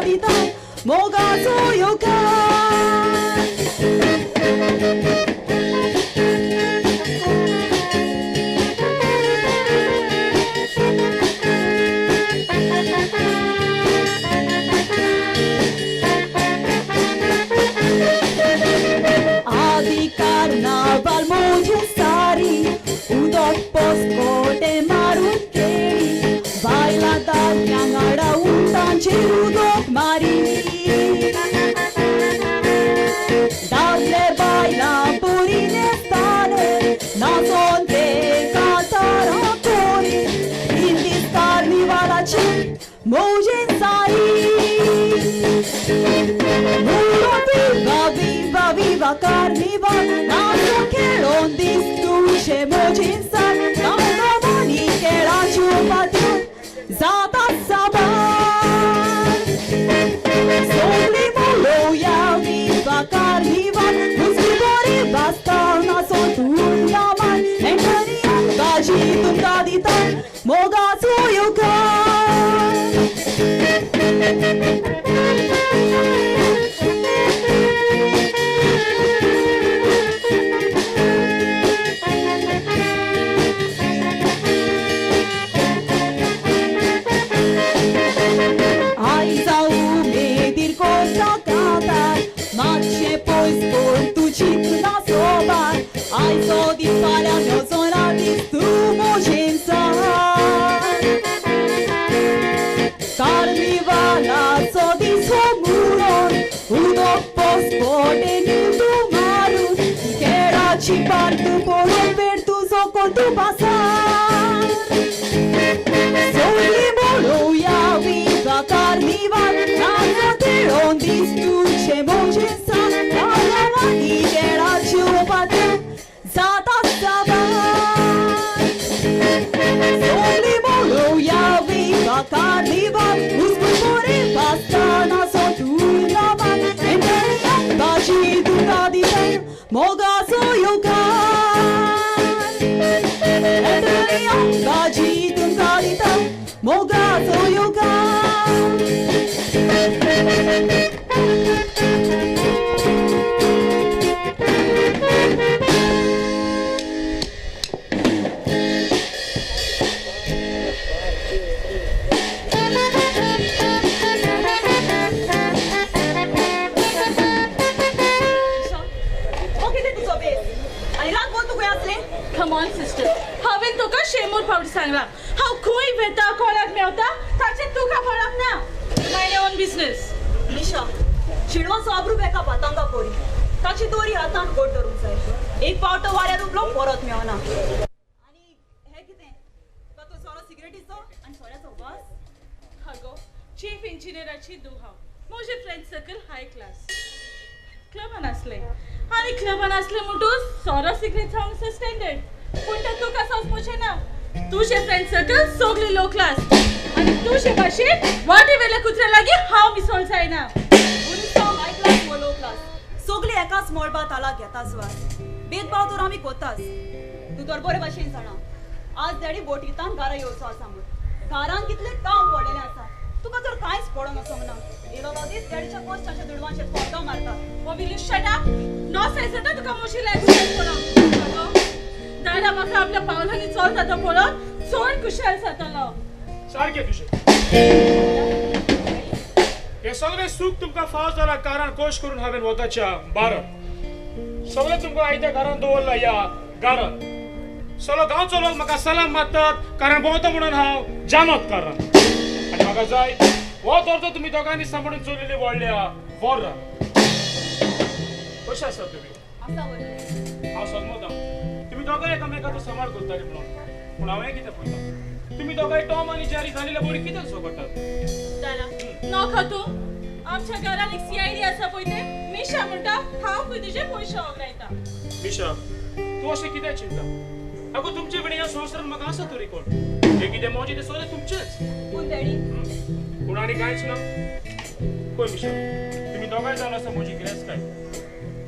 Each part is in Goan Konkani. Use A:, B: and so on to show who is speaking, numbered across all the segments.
A: दिता मोगाचो येवकार. आदी कार्नावाल म्हजें सारी उदक पोसकोटे मारून केळी बायलां दादल्यांक आडावन तांचेर उदक मारी दादले बायलां बरी न्हेसताले नाचोन ते कांतारां कोरी तीन दीस कार्निवालाची म्हजें सारी. Viva, viva, viva Carnival, नाचून खेळोन दीस तुजे म्हजें सार गांवनी खेळाच्यो पात्यो जाता साबार. सगळीं पळोवया viva Carnival, मुजगी बरी वाजता नाचोन तुया मान एंटनिया भाजी तुमकां दिता मोगाचो येवकार. आयजा उमेदीर कोता कांतार मातशें पयस कर तुजी ना सोबार आयचो दीस फाल्यां मेवचो ना दीस तूं म्हजें सार. कार्निवालाचो दीस हो म्हणून उदक पोसकोटे न्हिदू मारून खेळाची पार्त पळोवन वेळ तुजो कोण पासार. सगळीं पळोवया viva Carnival, नाचून खेळोन दीस तुजे म्हजें सार गांवांनी खेळाच्यो पात्यो जाता साबार. सगळीं पळोवया viva Carnival, मुजगून बरी वाजता नाचोन तुया मान एंटनिया भाजी तुमकां दिता मोगाचो येवकार. एंटनिया भाजी तुमकां दिता मोगाचो येवकार. हो कितें तुजो बेस आनी रातभर तूं खंय आसलें?
B: कम ऑन सिस्टर, हांवें तुका शेंबर फावटी सांगलां हांव खंय वेता कोणाक मेवता ताचें तुका पडप ना. My own business.
A: Nisha, शिणवाचो आब्रू एका पातंगा पोरी ताची दोरी हातान गोड धरूंक जाय. एक फावट वाऱ्यार उबलो परत मेवना. आनी हें कितें तुका तो सोरो सिगरेटीचो आनी सोऱ्याचो वास?
B: आगो, चीफ इंजिनियराची धूव हांव. म्हजें फ्रेंड सर्कल हाय क्लास. क्लबान आसलें आनी क्लबान आसलें म्हणटूच सोरो सिगरेट हांव स्टँडर्ड. पूण तें तुका समजपाचें ना. तुजें फ्रेंड सर्कल सगळें लो क्लास आनी तुजे भाशेन वाटे वेल्या कुत्र्या लागीं हांव मिसळ जायना.
A: हाय क्लास वो लो क्लास सगळीं एकाच मळबा तालाक घेताच वास. भेदभाव तर आमी कोताच. तूं तर बरे भाशेन जाणा आज डॅडी बोटींतान घरा येवचो आसा म्हूण. घरान कितलें काम पडलेलें आसा तुका तर कांयच पडोन वचोंक ना. येयलो दीस डॅडीच्या कश्टाच्या दुडवांचेर फोर्कां मारता.
B: Oh, will you shut up? No sense जाता तुका म्हजी लायफस्टायल पळोवन. आगो, दादा म्हाका आपल्या पावलांनी चलता तो पळोवन चड खुशाल जातलो.
C: सारकें तुजें हें सगळें सूख तुमकां फाव जालां कारण कोश करून हांवें वताच्या बारात सगळें तुमकां आयत्या घरान दवरलां ह्या गारान. सगळो गांवचो लोक म्हाका सलाम मारतात कारण भोंवता म्हणून हांव जामत कारण. आनी म्हाका जाय हो दर्जो तुमी दोगांनी सांबाळून चलयली व्हडल्या वोर्रान. कशें आसात तुमी? हांव सजमता तुमी दोगांय एकामेकाचो सांबाळ करताली म्हणून. पूण हांवें कितें पळयता तुमी दोगांय टॉम आनी जेरी जालेल्या बरी कितें झगडटात?
B: दादा नोको तूं आमच्या घरान एक सीआयडी आसा पळय तें मिशा म्हणटा हांव खंय तुजे पयशे वगडायता.
C: मिशा तूं अशें कित्याक चिंता? आगो तुमचे कडेन ह्या संवसारांत म्हाका आसा तरी कोण? हें कितें मोजें तें सगळें तुमचेंच.
A: पूण डॅडी
C: पूण आनी कांयच ना. पळय मिशा तुमी दोगांय जावन आसा म्हजी गिरेस्तकाय.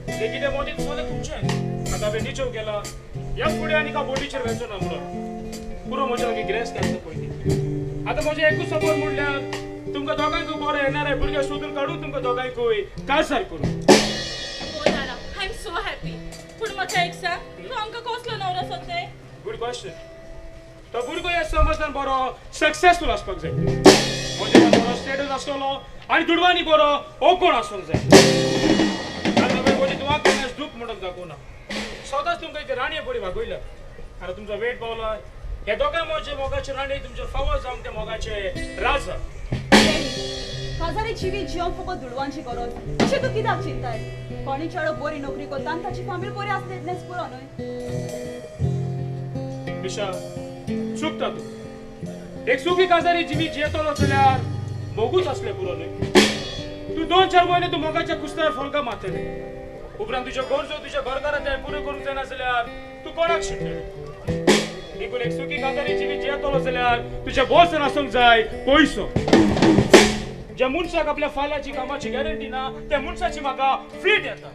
C: तें कितें मोजें तें सगळें तुमचेंच. आतां हांवें निचेव केला ह्या फुडें आनी का बोटीचेर वेचो ना म्हणून. पुरो म्हज्या लागीं गिरेस्तकाय आसा पळय ती. आतां म्हजें एकूच सपन म्हणल्यार तुमकां दोगांकूय बरो येणार भुरगे सोदून काडून तुमकां दोगांकूय काजार करूं.
B: I am so happy. पूण म्हाका एक सांग, तूं आमकां कसलो नवरो सोदताय?
C: Good question. तो भुरगो ह्या समाजान बरो सक्सेसफूल आसपाक जाय, म्हजे बरो स्टेटस आसतलो आनी दुडवांनी बरो ओकोण आसूंक जाय. म्हजी दुवाक दूख म्हणून दाखोवना, सदांच तुमकां इथे राणये बरी वागयल्या. आनी तुमचो वेट पावला ह्या दोगां म्हजे मोगाचे राणी तुमचे फावो जावंक त्या मोगाचे राजा.
A: काजारी जिवीत जिवंक फकत दुडवांची गरज अशें तूं कित्याक चिंताय? कोणी चेडो बरी नोकरी करता आनी ताची फामील बरी आसता इतलेंच पुरो न्हय?
C: मिशा चुकता तूं. एक सुखी काजारी जिवीत जियेतलो जाल्यार मोगूच आसलें पुरो न्हय? तूं 2-4 म्हयने तूं मोगाच्या कुस्तार फोल्गां मारतलें, उपरांत तुज्यो गरजो तुज्या घरकारान तें पुरो करूंक जायना जाल्यार तूं कोणाक शिकतलें? देखून एक सुखी काजारी जिवीत जियेतलो जाल्यार तुज्या बोल्सान आसूंक जाय पयसो. ज्या मनशाक आपल्या फाल्याची कामाची गॅरंटी ना त्या मनशाची म्हाका फ्रीट येता.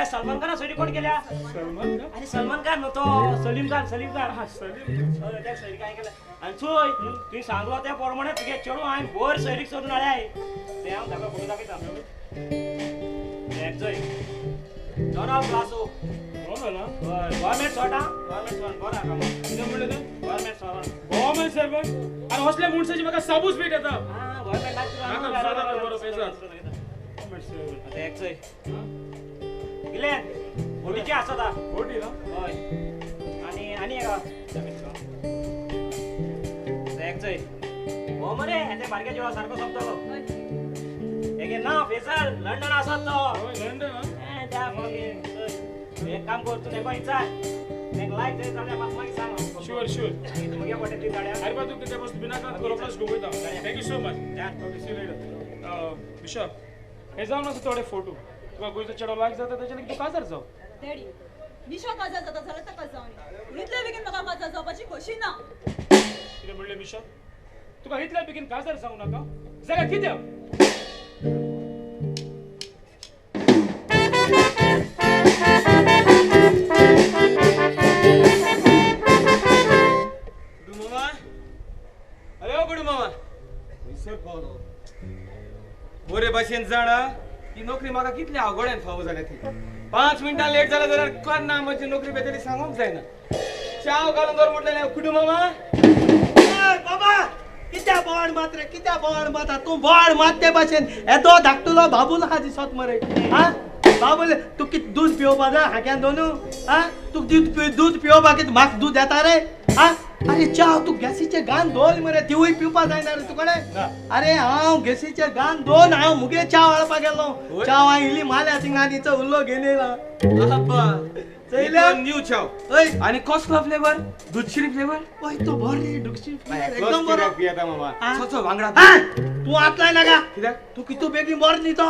D: सलमान खान सोयरी कोण केल्या? अरे सलमान खान न्हू तो, सलीम खान. सलीम खान त्या सोयरी काय केल्या? आनी चोय तुवें सांगलो त्या प्रमाणे तुगे चेडूं हांवें बरी सोयरीक सोदून हाडल्याय. तें हांव ताका फोटो दाखयता. चोय डोनाल्ड प्लासो. Government servant. गव्हर्मेंट सर्वंट बरो आहा.
C: कितें म्हणलें तूं?
D: Government servant.
C: Government servant? आनी असल्या मनशाची म्हाका साबूस भेट येता.
D: गव्हर्मेंट. आतां एक चोय कितले बोटीचे आसता.
C: बोटी ना?
D: हय. आनी आनी एक एक चोय हो मरे ते बारक्या जिवा सारको सोंपतलो. एक ना फेसल लंडन आसत तो.
C: लंडन?
D: एक काम कर तूं तेका विचार, तेका लायक जाय जाल्यार म्हाका मागीर सांग.
C: Sure sure.
D: मुगे पोटे गाड्या.
C: अरे बा तूं तेच्या पासून बिनाकात रोखडोच घुंवयता. Thank you so much. Okay, see you later. Misha, हे जावन आसा थोडे फोटो. तुका गोंयचो चेडो लायक जाता तेच्या लागीं तूं काजार जाव.
A: डॅडी, मिशा काजार जाता जाल्यार ताका जावनी. पूण इतले बेगीन म्हाका काजार जावपाची खोशी ना.
C: कितें म्हणलें मिशा? तुका इतल्या बेगीन काजार जावं नाका जाल्यार कित्याक?
E: गुडू मामा, अरे ओ गुडू मामा, खंयसर पावलो? बरे भाशेन जाणा ती नोकरी म्हाका कितल्या आवगड्यान फावो जाल्या ती. 5 मिनटां लेट जाल्या जाल्यार केन्ना म्हजी नोकरी बेतली सांगूंक जायना. च्याव घालून दवर म्हटलें कुडू मामा.
F: बाबा कित्या बोवाळ मात रे, कित्या बोवाळ माता तूं? बोवाळ मात ते भाशेन येदो धाकटुलो बाबूल आहा दिसत मरे. हा बाबूल, तूं कित दूद पिवपा जाय हाग्यान दोनू? हा तुका दूद पिवपाक कितें म्हाका दूद येता रे? हा अरे च्याव तूं गॅसीचे गान दोन मरे, तिवूय पिवपा जायना रे तुकडे. अरे हांव गॅसीचे गान दोन हांव मुगे च्याव हाडपाक गेलो. च्याव हांव इल्ली माल्या थिंगा आनी उल्लो घेवन येयला.
E: न्यू च्याव. आनी कसलो फ्लेवर? दुधशिरी फ्लेवर.
F: हय तो बरे दुधशिरी फ्लेवर एकदम बरो.
E: पियेता मामा. सो वांगडा.
F: तूं आतलाय नाका कित्याक तूं कितू बेगीन मर न्ही तो.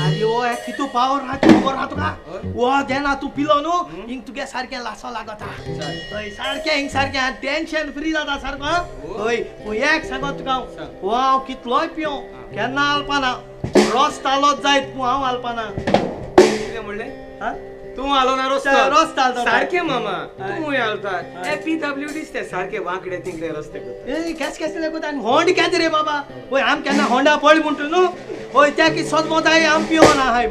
F: आरे हो कितू पावर आहा खबर आहा तुका. वो जेन्ना तूं पिलो न्हू हिंग तुगे सारकें लासो लागता. हय सारकें हिंग सारकें टेंशन फ्री जाता सारको. हय पूण एक सांगत तुका हो हांव कितलोय पियो केन्ना आलपाना रोस तालोच जायत पूण हांव आलपाना.
E: कितें म्हणलें? तूं आलो ना रस्तो
F: रस्तो आलता
E: सारकें मामा. तूं आलता ए पीडब्ल्यूडी ते सारके वांकडे तिंकडे रस्ते करता.
F: ए केस केस करता आनी होंड केद रे बाबा. हय आम केन्ना होंडा पळय म्हणटा न्हू. हय त्या की सजमत आय आम पिवना आहाय.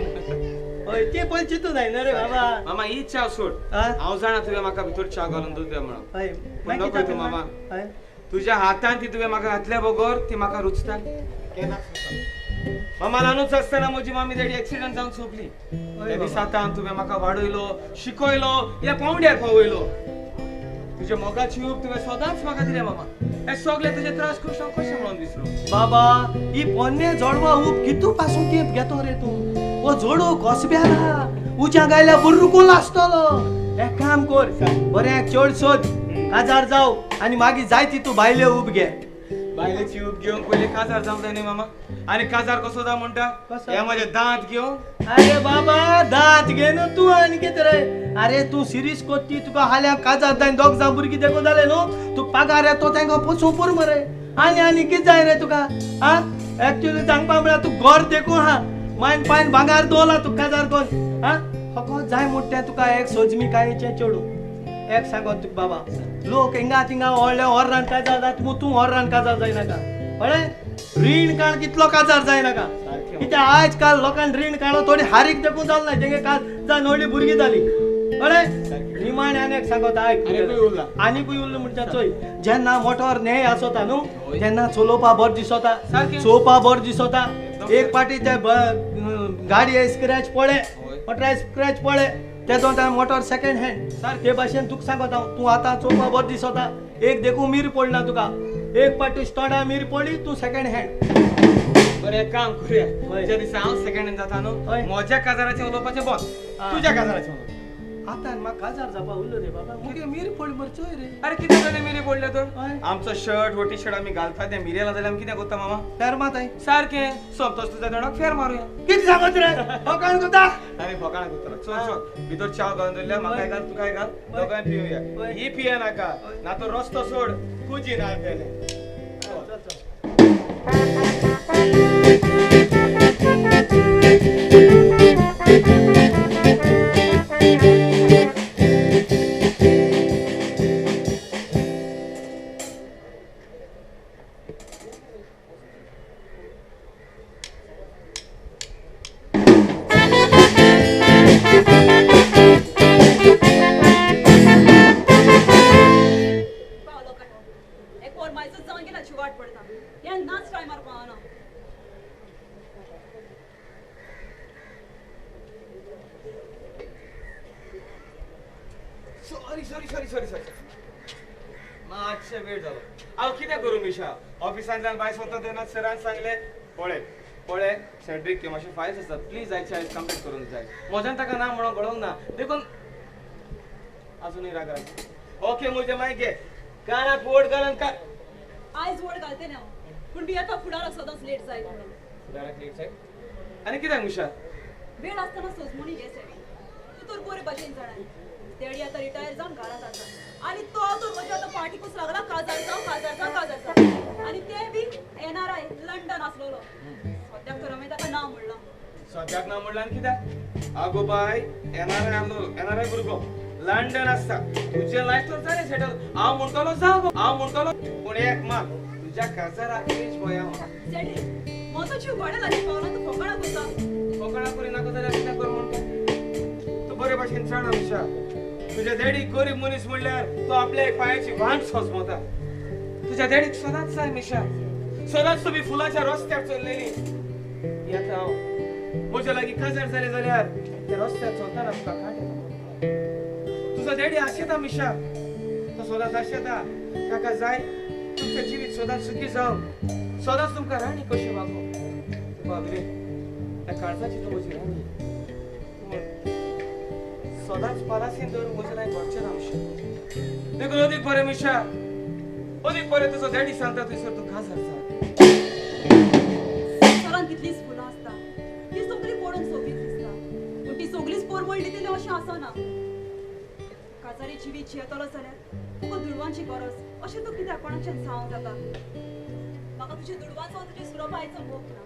F: हय ते पयलीं चिंतू जायना रे बाबा.
E: मामा ही च्या सोड. हांव जाणा तुवें म्हाका भितर च्या घालून दूद म्हणून.
F: हय
E: पूण नको तूं मामा. तुज्या हातान ती तुवें म्हाका घातल्या बगर ती म्हाका रुचता केन्नाच. मामा ल्हानूच आसतना म्हजी मामी डॅडी एक्सिडंट जावन सोंपली. त्या दिसा तुवें म्हाका वाडयलो शिकयलो ह्या पावंड्यार पावयलो. तुज्या मोगाची ऊब तुवें सदांच म्हाका दिल्या मामा. हे सगळे तुजे त्रास कशें हांव कशें म्हणून विसरू
F: बाबा. ही पोन्ने जोडवा ऊब कितू पासून तेप घेतो रे तूं. हो जोडो कसब्याला उज्या गायल्या बुर्रुकून आसतलो. एक काम कर बरें चड सोद काजार जाव आनी मागीर जाय ती तूं बायले ऊब घे.
E: बायलेची ऊब घेवन पयलीं काजार जावंक जाय न्ही मामा. आनी काजार कसो जाव म्हणटा? हे म्हजे दांत घेवन.
F: अरे बाबा दांत घे न्हू तूं आनी कितें रे. अरे तूं सिरीस कोत्ती तुका हाल्यां काजार जायन दोग जावं भुरगीं देखून जालें न्हू. तूं पगार येतो तांकां पोसूं पुरो मरे. आनी आनी कितें जाय रे तुका. आं एक्चुअली सांगपा म्हळ्यार तूं घर देखूं आहा मायन पायन भांगार दवरला तूं काजार कोन्न. आं फकत जाय म्हणटा तें तुका एक सोजमिकायेचें चेडूं. एक सांगत तुका बाबा लोक हिंगा थिंगा व्हडले ओर्रान काजार जाता पूण तूं ओर्रान काजार जायनाका. कळ्ळें? रीण काड कितलो काजार जायनाका. कित्याक आयज काल लोकांक रीण काडो थोडी हारीक देखून जालें ना तेंगे काज जावन व्हडली भुरगीं जाली. कळ्ळें? निमाणें आनी एक सांगता आयक आनीकूय उरलो म्हणटा चोय जेन्ना मोटोर नेय आसता न्हू तेन्ना चलोवपा बरें दिसता चोवपा बरें दिसता. एक पाटी ते गाडी स्क्रॅच पडले मोटरा स्क्रॅच पडले तेदो मोटर सेकंड हँड. ते भाशेन तुका सांगता हांव तूं आतां चोवपा बरें दिसता. एक देखून मीर पडना तुका. एक पाटी स्टोडा मीर पडली तूं सेकंड हँड.
E: बरें एक काम करुया ज्या दिसा हांव सेकंड हँड जाता न्हू म्हज्या काजाराचें उलोवपाचें बंद तुज्या काजाराचें उलोवप.
F: आतां म्हाका काजार जावपा उरलो रे बाबा. मुगे मीर पडली मरे चोय रे.
E: अरे कितें जालें मिरी पडले तर? आमचो शर्ट हो टी शर्ट आमी घालता तें मिरयेला जाल्यार आमी कितें करता मामा?
F: फेर मारताय
E: सारकें. सोंपतोच तुज्या तोंडाक फेर मारुया.
F: कितें सांगत रे फकाण करता?
E: आनी फकाणां करता. चल चल भितर च्या घालून दवरल्या म्हाकाय घाल तुकाय घाल दोगांय पिवया. ही पिया नाका ना तो रस्तो सोड कुजी ना पेले.
F: चल चल.
E: Sorry sorry sorry sorry मातशें वेळ जालो. हांव कितें करूं मिशा ऑफिसांतल्यान भायर सरता तेन्ना सरान सांगलें पळय पळय सेड्रीक त्यो मातशे फायल्स आसात प्लीज आयचे आयज कंप्लीट करूंक जाय. म्हज्यान ताका ना म्हणून घडोवंक ना देखून आजुनूय रागार. ओके म्हजें मागीर घे कानाक वोट घालून का
A: आयज वोट घालते ना पूण बी आतां फुडाराक सदांच लेट जायत म्हणून.
E: फुडाराक लेट जायत आनी कित्याक मिशा?
A: वेळ आसतना सोजमणी घे सेडी. तूं तर बरे भशेन जाणा डॅडी आतां रिटायर जावन घरांत आसा आनी तो तर म्हज्या आतां पार्टीकूच लागला काजार जावं काजार जावं काजार जावं आनी ते बी एनआरआय लंडन आसलेलो. सद्याक तर हांवें ताका ना म्हणलां.
E: सद्याक ना म्हणलां आनी कित्याक? आगो बाय एनआरआय आसलो एनआरआय भुरगो लंडन आसता. तुजें लायफ तर जालें सेटल. हांव म्हणटलो जावं हांव म्हणटलो पूण एक मात तुज्या काजाराक एज भंय हांव.
A: सेडी म्हजो जीव घोड्या लागीं पावला तूं फकाणां करता.
E: फकाणां करिनाका जाल्यार कितें कर म्हणटा? तूं बरे भाशेन जाणा मिशा तुज्या डॅडीक गरीब मनीस म्हणल्यार तो आपल्या एक पांयाची वाट सोजमता. तुज्या डॅडीक सदांच जाय मिशा सदांच तुमी फुलाच्या रस्त्यार चल्लेली. येता हांव म्हज्या लागीं काजार जालें जाल्यार त्या रस्त्यार चलतना तुका कांट येता. तुजो डॅडी आशेता मिशा तो सदांच आशेता ताका जाय तुमचें जिवीत सदांच सुखी जावं सदांच तुमकां राणी कशी वागोवं. बाबरे त्या काळजाची तूं म्हजी राणी सदांच पालासीन दवरून म्हजें लायक घडचें ना मिशा. देखून अदीक बरें मिशा अदीक बरें तुजो डॅडी सांगता थंयसर तूं काजार जा.
A: कितलींच फुलां आसता, ती सगळीं पळोवंक सोबीत दिसता, पूण ती सगळींच परमळ्ळी तितली अशें आसना. काजारी जिवीत जियेतलो जाल्यार तुका दुडवांची गरज अशें तूं कित्याक कोणाच्यान सांगूंक जाता? म्हाका तुज्या दुडवांचो तुज्या सुरपायचो मोग ना.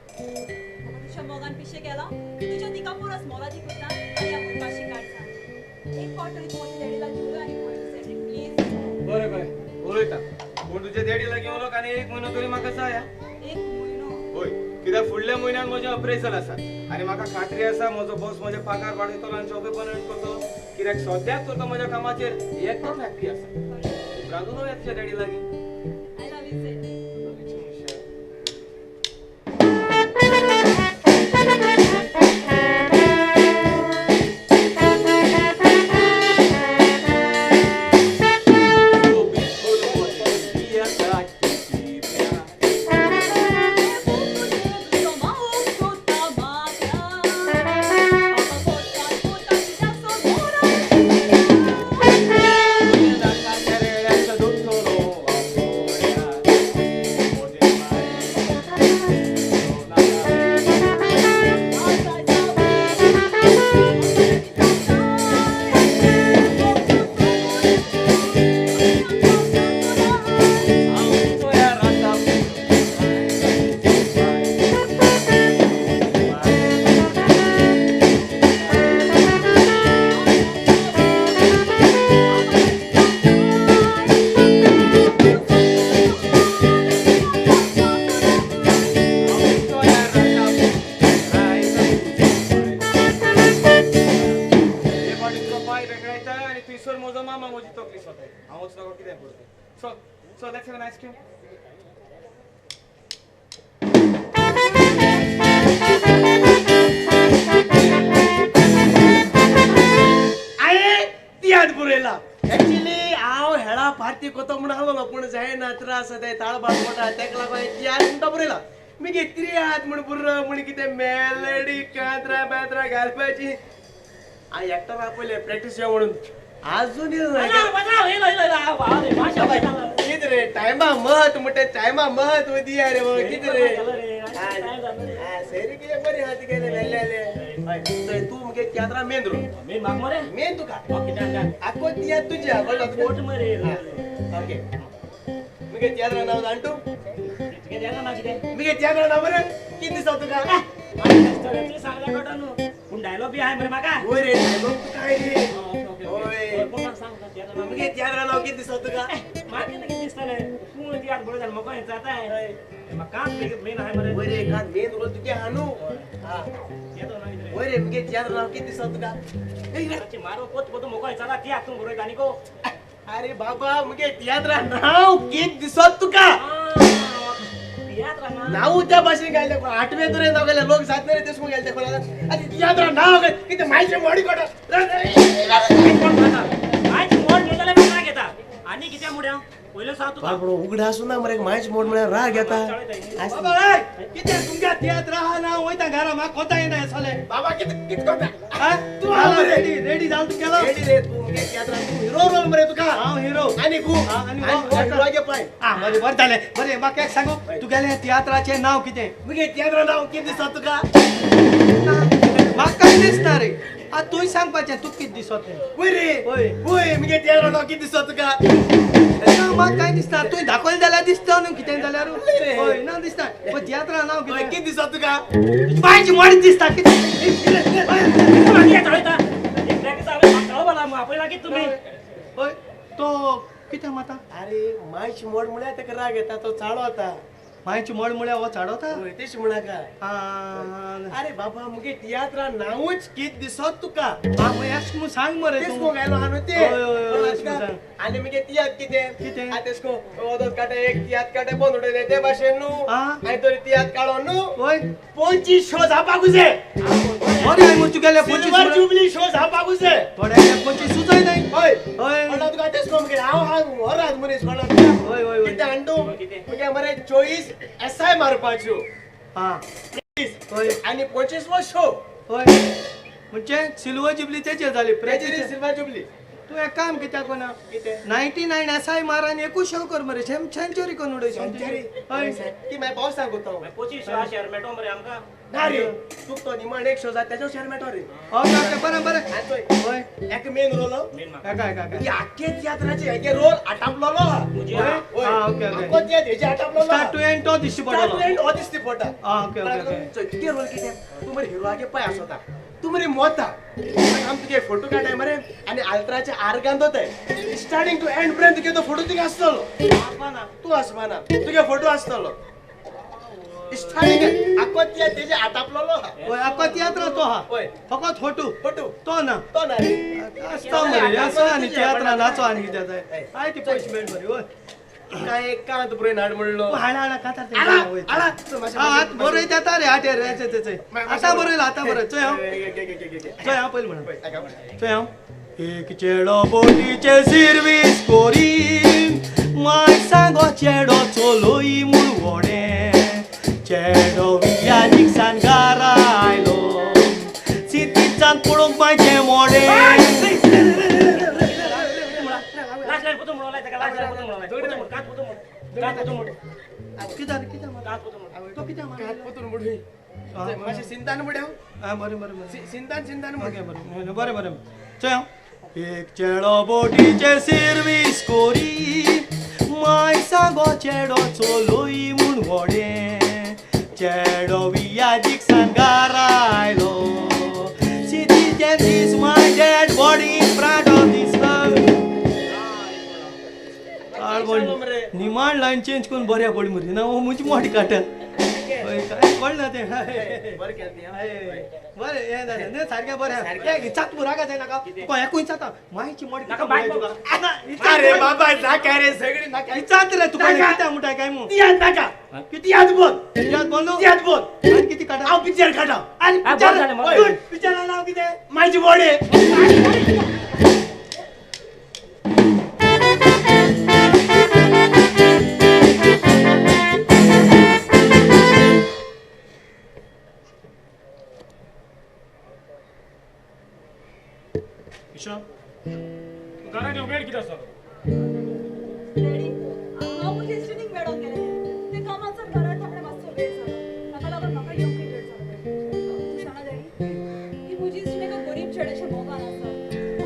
A: म्हाका तुज्या मोगान पिशें केलां की तुज्या दिका परस मोलादीक उरता आनी ह्या मोडपाशी काडटा. एक फावट तरी तूं म्हज्या डॅडी लागीं उलय आनी पळय सेड्रीक, प्लीज.
E: बरें बरें उलयता, पूण तुज्या डॅडी लागीं उलोवंक आनी एक म्हयनो तरी म्हाका जाय.
A: एक म्हयनो?
E: हय, कित्याक फुडल्या म्हयन्यान म्हजें अप्रेजल आसा आनी म्हाका खात्री आसा म्हजो बॉस म्हजें पगार वाडयतलो आनी जॉबे परमनंट करतलो. कित्याक सद्याक तर तो म्हज्या कामाचेर एकदम हॅप्पी आसा. उपरांत उलोवया तुज्या डॅडी लागीं.
A: I love you Cedric.
E: So let's have an ice cream.
F: आये तियाद बरयला. एक्चुअली हांव हेळा पार्टी कोतो म्हूण आहलो पूण जायना त्रास जाता ताळबाळ मोटा तेका लागून हांवें तियाद म्हणटा बरयला. मुगे त्रियाद म्हूण बुर्र म्हूण कितें मेलडी कांतरा बेंतरा घालपाची. हांवें एक्टरा आपयलें प्रॅक्टीस यो म्हणून आजून कितें रे टायमा महत्व म्हणटा टायमा महत्व दिया रे कितें रे सैरी कितें बरी आहा तिगेलें वेल्ले. तूं मुगे तियात्रा मेन रोल मेन तुका आखो तियात्र तुजें कळ्ळो तुका? ओके मुगे तियात्रा नांव जाण तूं? मुगे तियात्रा नांव मरे कितें दिसता तुका?
D: सांगल्या कळटा न्हू पूण डायलॉग बी आहाय मरे म्हाका.
F: वय रे डायलॉग तुका आहाय रे. मुगे तियात्रा नांव कितें दिसता तुका?
D: म्हाका कितें दिसतलें तूं तियात्र बरोयता म्हाका हें जाता म्हाका मेन आहाय मरे.
F: वय रे कांत मेन रोल तुगे आहा न्हू. वय रे मुगे तियात्रा नांव कितें दिसता तुका?
D: मारो पोत पोत म्हाका हें जाता तियात्र तूं बरोयता न्ही गो.
F: अरे बाबा मुगे तियात्रा नांव कितें दिसत तुका? नांव त्या भाशेन घातलें आठवे तुरें नांव घातलें लोक जात रे तेश घालते आनी तियात्रा नांव कितें मायचें मोडी कोटा
D: मायचें मोड म्हणटा जाल्यार राग येता आनी कितें मुड्या पयलें सांग तुका.
F: उगडा आसूं ना मरे मायचें मोड म्हळ्यार राग येता.
G: बाबा कितें तुमच्या तियात्र आहा ना वयता घरा म्हाका कोता येना हें सगळें.
F: बाबा कितें कितें कोता
G: तूं रेडी रेडी जाल तूं केलो
F: रेडी रे तूं मुगे तियात्रा तूं हिरो रोल मरे तुका.
G: हांव हिरो
F: आनी गू हिरोगे पाय.
G: आं बरें बरें जालें बरें म्हाका एक सांगू तुगेलें तियात्राचें नांव कितें?
F: मुगे तियात्रा नांव कितें दिसता तुका?
G: म्हाका कांय दिसना रे. आतां तूंय सांगपाचें तुका कितें दिसत तें.
F: वय रे वय मुगे तियात्रा नांव कितें दिसता तुका?
G: म्हाका कांय दिसना तुवें दाखयलें जाल्यार दिसता न्हू कितें जाल्यार. हय ना दिसना पूण तियात्रा नांव कितें
F: कितें दिसता तुका?
G: बायची मोडीत दिसता कितें. हय तो कितें माता?
F: अरे मायची मोड म्हळ्यार ताका राग येता तो चाळो आता.
G: मायची मोड म्हळ्यार हो चाडोता?
F: हय तेश म्हणाका. अरे बाबा मुगे तियात्रा नांवूच कितें दिसत तुका?
G: आं मागीर अशें म्हूण सांग मरे
F: तेश कोण घायलो आहा न्हू तें. आनी मुगे तियात्र कितें
G: कितें
F: आतां तेश कोण वोदोत काटे एक तियात्र काटे बंद उडयलें ते भाशेन न्हू आनी तरी तियात्र काडोन न्हू.
G: हय
F: 25 शो जावपाकूच जाय.
G: बरें हांवें म्हूण तुगेलें 25
F: जुबली शो जावपाकूच जाय.
G: थोड्यांचे 25 सुचय न्हय.
F: हय
G: हय
F: कळ्ळो तुका? तेश कोण मुगे हांव हांव होरात मनीस कळ्ळो तुका?
G: हय हय
F: कितें हाडूं मुगे मरे 24 एसआय मारपाच्यो.
G: आं
F: हय आनी 25वो शो.
G: हय म्हणजे सिल्वर जुबली तेचेर जाली
F: प्रेची सिल्वर जुबली.
G: तूं एक काम कित्याक कोना
F: कितें
G: 99 एसआय मार आनी एकूच शो कर मरे सेंचुरी करून उडय.
F: सेंचुरी? हय की मागीर पावस सांगता हांव
D: 25 शो शेर मेळटो मरे आमकां.
H: ना रे तुक तो निमाण एक शो जाता तेजो शेर मेळटो रे.
G: ओके बरें बरें.
H: हय एक मेन रोल
G: एका एका
H: की आख्खे तियात्राचे एके रोल आटापलोलो हा.
G: ओके ओके
H: आख्खो तियात्र हेजे आटापलोलो.
G: स्टार्ट टू एंड तो दिश्टी पडलो.
H: स्टार्ट टू एंड हो दिश्टी पडटा.
G: ओके ओके
H: चोय तुगे रोल कितें तूं मरे हिरो आगे पाय आसता तूं मरे मोता आम तुगे फोटो काडटाय मरे आनी आल्त्राचे आर्गान दोताय स्टार्टिंग टू एंड पर्यंत तुगे तो फोटो तुगे आसतलो. तूं आसपाना तुगे फोटो आसतलो. स्टार्टिंग आख्खो तियात्र तेजे आटापलोलो हा.
G: हय आख्खो तियात्र तो हा.
H: हय
G: फकत फोटो
H: फोटो
G: तो ना
H: तो ना रे
G: आसता मरे आसा आनी तियात्रा नाचो आनी कितें जाय I ती पयशे मेळ मरे. हय
H: काय कांत बरोवन हाड म्हणलो
G: हाडा हाडा कांतार
H: हाडा
G: बरयत येता रे आटे रे चोय आतां बरयला आतां बरय. चोय हांव चोय हांव पयलीं म्हणा चोय हांव एक चेडो बोटीचे सिर्वीस कोरी माय सांगो चेडो चलोई म्हूण व्हडें चेडो वियादीक घरा आयलो सितीचान पळोवंक मायचें मोडें. बरें बरें चोय हांव एक चेडो बोटीचे सिर्वीस कोरी माय सांगो चेडो चलोई म्हूण व्हडें चेडो वियादीक घरा आयलो सिटीचें दीस my dead body in front of this house. निमाण लायन चेंज करून बऱ्या पडली मरे ना म्हजी मोट काडटा. काय कळना तें बरें हें जालें न्ही सारकें बरें इचात मुरागा जाय नाका तुका हें जाता मायची मोड
H: अरे बाबा नाका रे सगळी नाका
G: इचात रे तुका कितें म्हणटा काय म्हूण
H: नाका किती याद बोल
G: याद बोल
H: याद बोल
G: आनी किती काडा
H: हांव पिक्चर काडा
G: आनी पिक्चर पिक्चरा नांव कितें
H: मायची बॉडी.
C: घरांत वेळ कितें आसा?
A: डॅडी, हांव म्हजे इश्टिणीक मेळोंक गेलें. ते कामाचो घरांत ताणें मातसो वेळ जालो. ताका लागून म्हाका येवंकय वेळ जालो. तूं जाणा डॅडी, ती म्हजी इश्टीण एका गरीब चेड्याच्या मोगान आसा.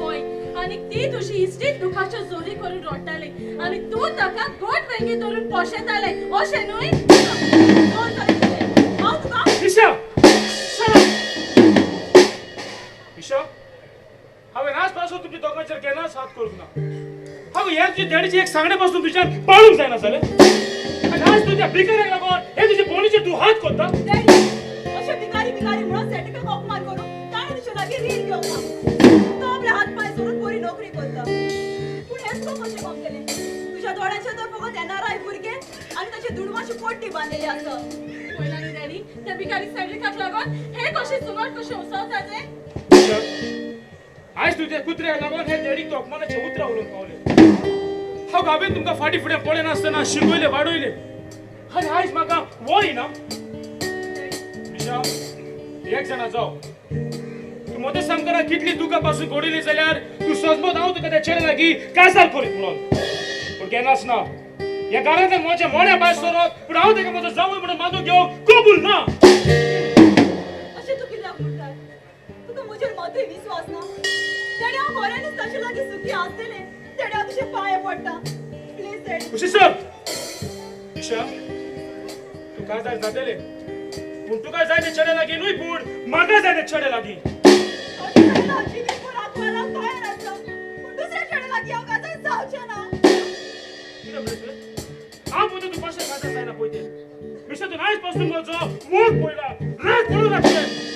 B: हय, आनी ती तुजी इश्टीण दुखाच्यो जोरी करून रडटाली आनी तूं ताका गोड वेंगे धरून पोशेतालें, अशें न्हय?
A: दोन जालें तुजें. हांव तुका
C: ईशा, ईशा, हांवें आज पासून तुमच्या दोगांचेर केन्नाच हात करूंक ना. हांव हे तुजे डॅडीचे एक सांगणे पासून तुज्यान पाळूंक जायना जालें आनी आज तुज्या भिकाऱ्याक लागून हे तुजे भोवणीचेर तूं हात करता.
A: डॅडी, अशें भिकारी भिकारी म्हणून सर्टिफिकेट अपमान करून ताणें तुजे लागीं रीण घेवंक ना. तो आपले हात पांय सोडून बरी नोकरी करता. पूण हें तुका कशें कमतलें? तुज्या दोळ्यांचेर तर फकत एनआरआय भुरगे आनी ताचे दुडवाची पोट्टी बांदलेली आसा.
B: पळयलां न्ही डॅडी, त्या भिकारी सर्टिफिकेटाक लागून हें कशें सुंगट कशें उसवता तें.
C: आयज तुज्या कुत्र्याक लागून हे डॅडीक तूं अपमानाचें उतरां उलोवंक पावलें. हांव हांवें तुमकां फाटीं फुडें पळयनासतना शिकयलें वाडयलें आनी आयज म्हाका वय ना. निशा, एक जाणा जाव, तूं म्हज्या सामकारा कितली दुकां पासून घडयली जाल्यार तूं सजमत हांव तुका त्या चेड्या लागीं काजार करीत म्हणून, पूण केन्नाच ना. ह्या घरांतल्यान म्हज्या मोड्या भायर सरत पूण हांव ताका म्हजो जावूय म्हणून मानून घेवंक कबूल ना.
A: अशें तूं कित्याक म्हणटा? तुका म्हजेर मातूय विस्वास ना? डॅडी, हांव खऱ्यांनीच ताचे लागीं सुखी आसतलें. डॅडी, हांव तुजे पांये पडटा, प्लीज डॅडी.
C: खुशी सर, ईशा, तूं काजार जातलें पूण तुका जाय ते चेड्या लागीं न्हय, पूण म्हाका जाय ते चेड्या लागीं.
A: हांव जिवीतभर आकवाराक तयार आसा, पूण दुसऱ्या चेड्या लागीं हांव काजार जावचें ना.
C: कितें म्हणलें तुवें? हांव पळयता तूं कशें काजार जायना पळय तें. मिशा, तूं आयज पासून म्हजो मोग पळयला, राग पडूं लागलें.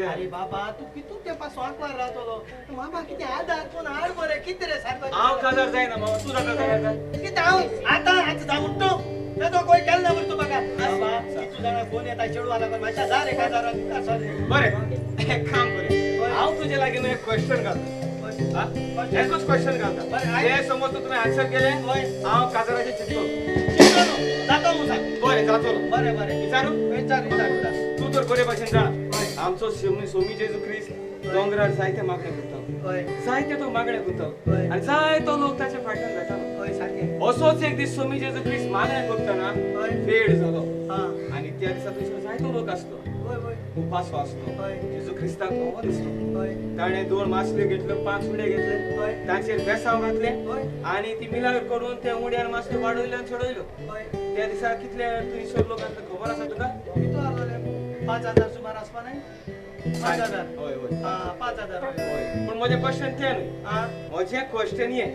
F: अरे बाबा तू कितू तेपा स्वांकवार रावतलो मामा कितें आदार कोण हाड मरे कितें रे सारको
E: हांव काजार जायना मामा तूं जाता जाल्यार
F: कितें हांव आतां आतां जावं तूं तेजो कोय केल ना मरे तूं म्हाका बाबा कितू जाणां फोन येता चेडवा लागून मातशें जा रे काजारान
E: बरें एक काम कर हांव तुजे लागीं एक क्वेश्चन घालता एकूच क्वेश्चन घालता हें समज तुवें आन्सर केलें हांव काजाराचें चिंतलो
F: चिंतलो जातो मू सांग
E: बरें जातलो
F: बरें बरें
E: विचारू
F: विचार विचार
E: तूं तर बरे भाशेन जाणा आमचो सोमी जेजू क्रिस्त दोंगरार जायते मागणे करता जायते तो मागणे करता आनी जायतो लोक ताचे फाटल्यान वयतालो असोच एक दीस सोमी जेजू क्रिस्त मागणे करतना वेळ जालो आनी त्या दिसा थंयसर जायतो लोक आसलो उपासो आसलो जेजू क्रिस्ताक खबर दिसलो ताणें 2 मासल्यो घेतल्यो 5 उडे घेतले तांचेर बेसांव घातले आनी ती मिलाग्र करून त्या उड्यान मासल्यो वाडयल्यो आनी सोडयल्यो. त्या दिसा कितले थंयसर लोक आसले खबर आसा तुका?
F: 5,000 सुमार आसपा न्हय? 5,000
E: हय हय
F: 5,000
E: हय. पूण म्हजें क्वेश्चन तें न्हय, म्हजें क्वेश्चन हें,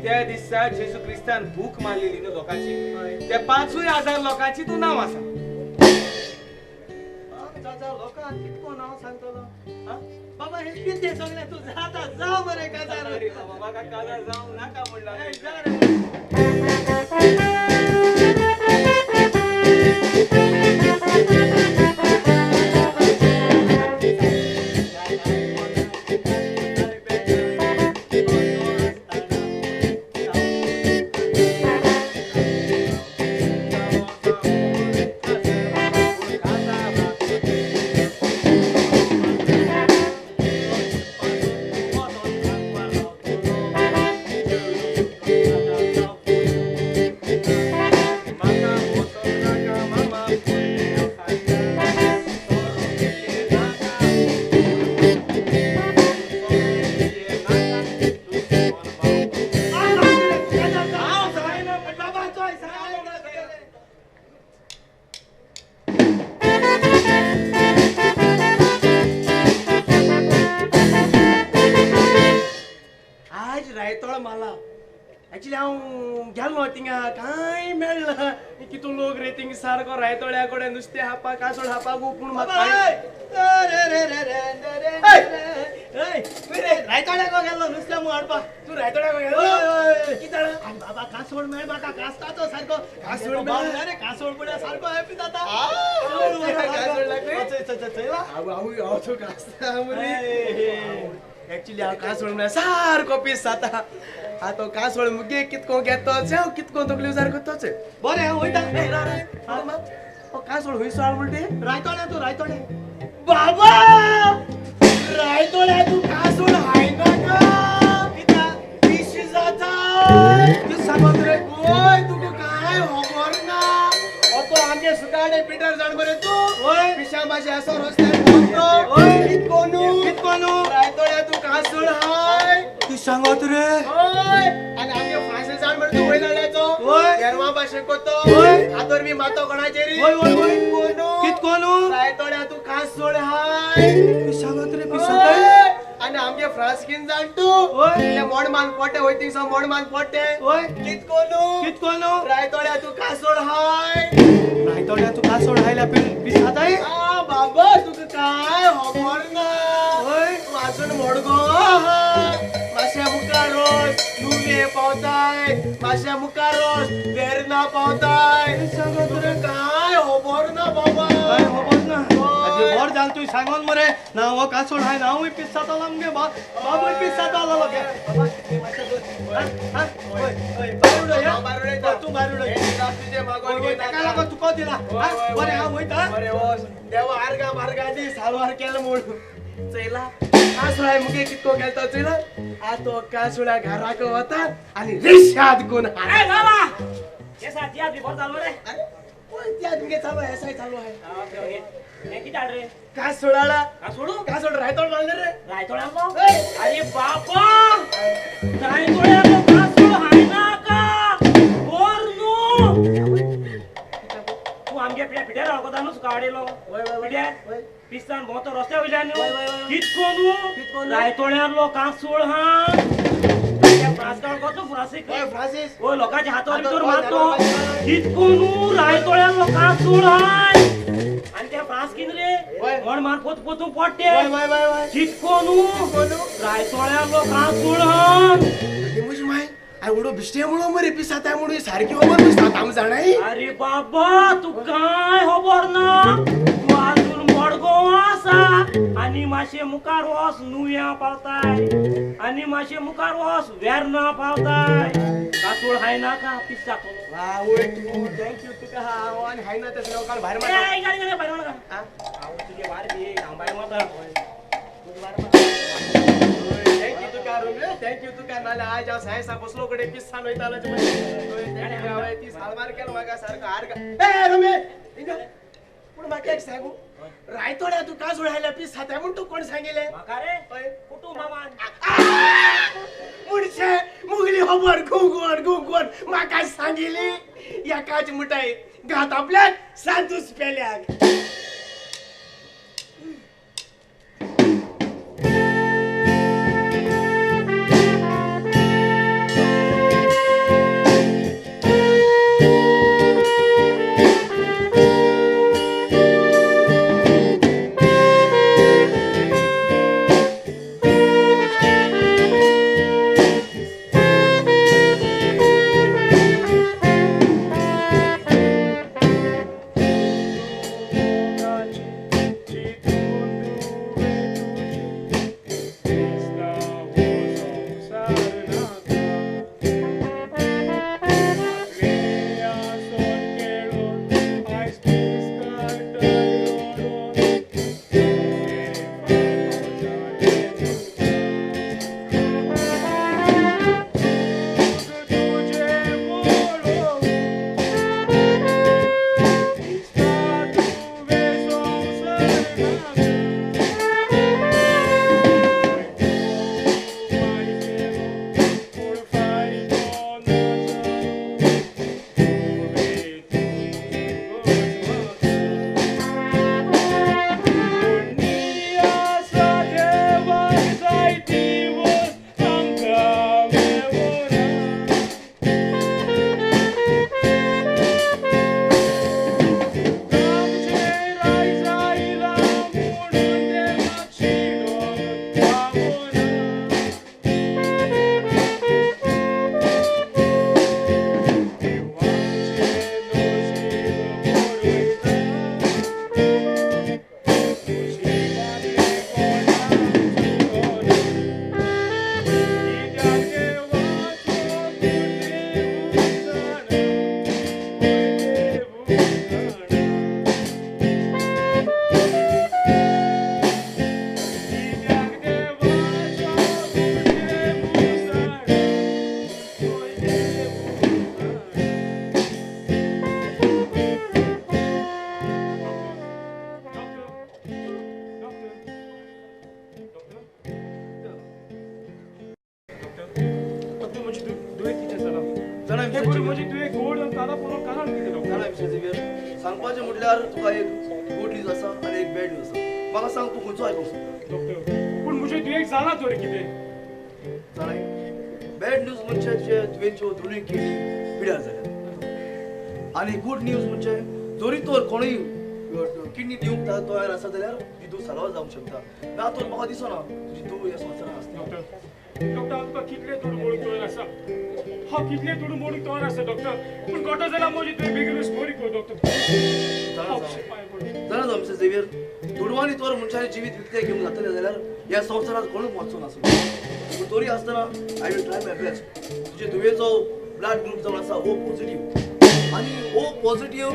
E: त्या दिसा जेजू क्रिस्तान भूक मारलेली न्हू लोकांची, त्या 5,000 लोकांची तूं नांव आसा.
F: 5,000 लोकांक कितको नांव सांगतलो बाबा? हें कितें सगळें तूं जाता जा मरे काजार.
E: म्हाका काजार जावं नाका म्हणलां.
H: सारको रायतोळ्या कडेन नुस्तें हापा कासोड हापा गो पूण
F: रायतोळ्याको गेल्लो नुस्तें मू हाडपा.
H: तूं रायतोळ्याको गेल्लो?
F: कितें आनी बाबा कासोड मेळ म्हाका कासताचो सारको कासोड रे कासोड पळय सारको हॅपी जाता.
H: एक्चुअली हांव कासोड म्हळ्यार सारको पीस जाता. आतां कासोड मुगे कितको घेतो हांव कितको तकल्यो सारको तोच.
F: बरें हांव वयता.
H: कासोड खंयसो हाड म्हणटे?
F: रायतोळ्या तूं रायतोळ्या.
H: बाबा रायतोळ्या तूं कासोड हायनाका कित्याक पीस जाता. तूं सांगत रे गोय तुका कांय खबर खबर ना तो आमगे सुकाडे पिटर जाण बरे तूं पिशा भाशे असो रस्त्यार भोंवतो कितकोनू कितकोनू रायतोड्या तूं कासूळ हाय
G: तूं सांगत रे
H: हय आनी आमगे फ्रांसीस जाण बरे तूं वयला जायचो गेरवा भाशे कोतो हातोर बी मातो कोणाचेरी कितकोनू
G: कितकोनू
H: रायतोड्या तूं कासूळ हाय
G: तूं सांगत रे पिशा
H: आनी आमगे फ्रांसकीन जाण तूं ते मोडमान पोटे वय थिंगसो मोडमान पोटे कितकोनू
G: कितकोनू
H: रायतोड्या तूं कासोड हाय
G: रायतोड्या तूं कासोड हायला पिसाताय
H: आ बाबा तुका काय खबर ना तूं आजून मोडगो आहा मातशे मुखार रोस नुवें पावताय मातशे मुखार रोस वेर्ना पावताय तुका काय खबर ना बाबा
G: काय खबर ना बर जाल तूं सांगोन मरे ना हो कासोड हाय ना हांवूय पीस जातालो आमगे बाबूय पीस जातालो लगे तूं भायर उडय ताका लागून तुका दिला बरें हांव वयता
H: बरें वच देवा आर्गां मार्गां दी सालवार केलो म्हूण चोयला कासुळाय मुगे कितको केलो चोयला आतां कासुळ्या घराक वता आनी रिशाद कोण तुमगे चालू आहे चालू आहे कासोडाला कासोड रायतोड मारले रे
D: रायतोड अरे बाबा रायतोड्यालो कासोड हाय ना का बोर न्हू तूं आमगे पिड्यार वळखता न्हू सुकावडेलो पिड्यार पिस्तान भोंवतो रस्त्या वयल्यान न्हू कितको न्हू रायतोड्यालो कासोड हा फ्रांसीस ओ लोकांच्या हातावर भितर मारतो कितको न्हू रायतोड्यालो कासोड हाय आनी त्या फ्रांस किन रे म्हण मार पोत पोतून पोट्टे कितको न्हू रायतोड्यालो कासोड हाय
H: म्हजी माय I उडो बिश्टे म्हणून मरे पिसाताय म्हणून सारकी खबर पिसात आम जाणाय
D: अरे बाबा तूं काय खबर ना तूं आजून मडगांव आसा आनी मातशे मुखार वच नुव्या पावताय आनी मातशे मुखार वच वेर्ना पावताय कासोड हाय ना का पीस जातलो
H: वा वय तूं thank you तुका हांव आनी हाय ना तसलें काल भायर मारता
D: भायर मारता हांव तुगे वार बी हांव भायर मारता
H: thank you तुका रोमियो thank you तुका नाल्यार आयज हांव सायन्सा बसलो कडेन पिसान वयतालो thank you ती सालवार केलो म्हाका सारको हार ए रोमियो पूण म्हाका एक सांगू रायतोड्या तूं काजूळ हायल्या पीस खाताय म्हूण तूं कोण सांगिलें
D: म्हाका रे कुटू मामान
H: म्हणचे मुगली खबर घुंगवन घुंगवन म्हाका सांगिली एकाच मुठाय घात आपल्याक सांतूच पेल्याक
C: पावलो कारण कितें डॉक्टर?
I: जाणा मिस्टर झेवियर, सांगपाचें म्हटल्यार तुका एक गुड न्यूज आसा आनी एक बॅड न्यूज आसा. म्हाका सांग तूं खंयचो आयकूंक सोदता?
C: डॉक्टर पूण म्हजें दुयेंस जालां तर कितें
I: जाणां? बॅड न्यूज म्हणजे तुजे तुवेंच्यो दोनूय किडनी पिड्यार जाल्या, आनी गुड न्यूज म्हणजे जरी तर कोणूय किडनी दिवंक तयार आसा जाल्यार तुजी धूव साल्वार जावंक शकता. ना तर म्हाका दिसना तुजी धूव ह्या संवसारांत आसता.
C: डॉक्टर डॉक्टर हांव तुका कितले दुडू मोडूंक तयार आसा, हांव कितले दुडू मोडूंक तयार आसा डॉक्टर, पूण गोटो जाल्यार म्हजी तुवें बेगीनूच बरी कर डॉक्टर.
I: जाणा जावं मिस्टर झेवियर, दुडवांनी तर मनशाचें जिवीत विकतें घेवंक जातलें जाल्यार ह्या संवसारांत कोणूच मरचो नासलो. पूण तरी आसतना I will try my best. तुजे धुवेचो ब्लड ग्रूप जावन आसा ओ पॉझिटीव, आनी ओ पॉझिटीव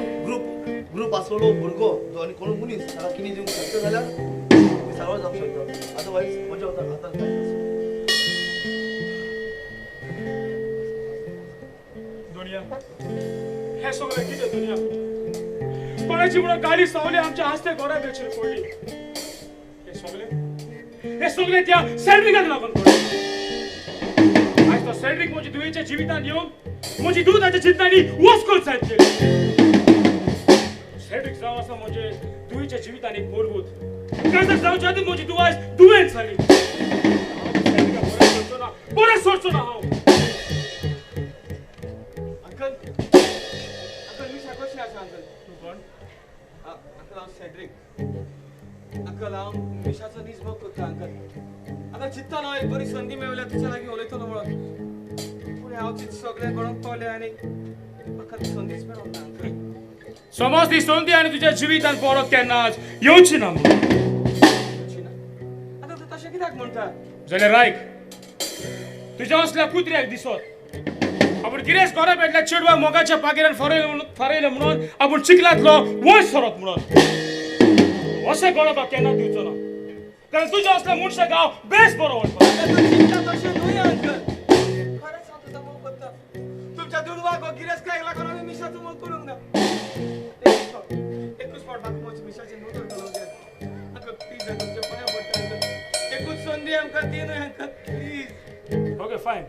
I: ग्रूप आसलेलो भुरगो जो आनी कोण मनीस ताका किडनी दिवंक शकता जाल्यार साल्वार जावंक शकता. अदरवायज म्हज्या हातांत कांय नासता.
C: दुनिया हें सगळें कितें दुनिया? कोणाची म्हणून गाडी सावली आमच्या आस्ते घरा बेचेर पडली. हे सगळे त्या सेड्रिकाक लागून पडले. आयज तो सेड्रिक म्हजी धुवेच्या जिवितांत येवन म्हजी धूव ताच्या चिंतनांनी वस्कोल जायत गेली. सेड्रिक जावन आसा म्हजे धुवेच्या जिवितांत एक मूलभूत काजार जावच्या आदीं म्हजी धूव आयज दुयेंत जाली. सेड्रिकाक बरें सोडचो ना, बरें सोडचो ना हांव.
E: अंकल, अंकल मिशा कशी आसा अंकल?
C: तूं कोण?
E: अंकल हांव सेड्रिक. अंकल हांव मिशाचो नीज मोग करता अंकल. आतां चिंतता न्हय एक बरी संदी मेळ्ळ्या तुज्या लागीं उलयतलो म्हणून, पूण हांव चिंत सगळें घडोवंक पावलें आनी म्हाका ती संदीच मेळोंक ना अंकल.
C: समज ती संदी आनी तुज्या जिवितांत परत केन्नाच येवची ना म्हणून.
E: येवची ना? आतां तूं तशें कित्याक म्हणटा?
C: जाल्यार आयक, तुज्या असल्या कुत्र्याक दिसत आपूण गिरेस्त घरा पेटल्या चेडवाक मोगाच्या पागेरान फारयलें म्हणून आपूण चिखलांतलो वयर सरत म्हणून अशें घडोवपाक केन्ना दिवचो ना, कारण तुज्या असल्या मनशाक हांव बेस बरो वळखता.
E: चिंता तशें न्हय अंकल, खरेंच हांव तुजो मोग करता. तुमच्या दुडवाक गिरेस्तकायक लागून हांवें मिशाचो मोग करूंक ना. एकूच फावट म्हाका म्हज्या मिशाचें नदर घालूंक जाय अंकल. प्लीज तुमच्या पांयां पडटा अंकल, एकूच संदी आमकां दी न्हय अंकल, प्लीज.
C: ओके फायन,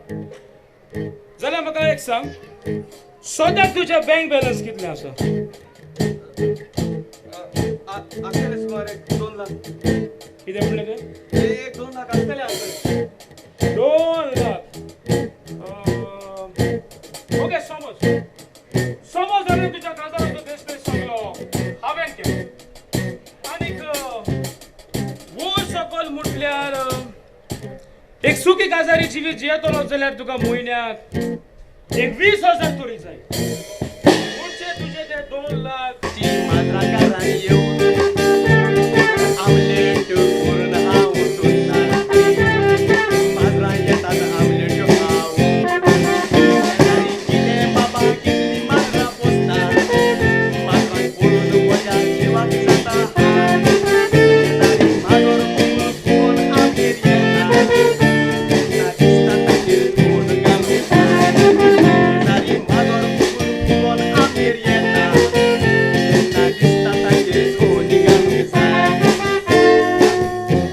C: जाल्यार म्हाका एक सांग, सद्याक तुजें बँक बॅलन्स कितलें आसा?
E: आसतलें सुमार 1-2 लाख.
C: कितें म्हणलें तें?
E: 1-2 लाख आसतलें अंकल.
C: 2 लाख. ओके समज समज जाल्यार तुज्या काजाराचो देश सगलो हांवें केलो आनीक वयर सकल म्हटल्यार एक सुखी काजारी जिवीत जियेतलो जाल्यार तुका म्हयन्याक एक 20,000 तरी जाय. म्हणजे तुजे ते 2 लाख
F: माजराकारान येवन आमलेट करून हांव माजरां येतात आमलेट हांव कितें बाबा कितली माजरां पोसता, माजरां पळोवन म्हज्या जिवाक जाता. माजर कोण आमगेर येता तेन्ना दिसता ताचेर कोण घालूं. माजर कोण आमगेर येता तेन्ना दिसता ताचेर कोण घालूंक जाय.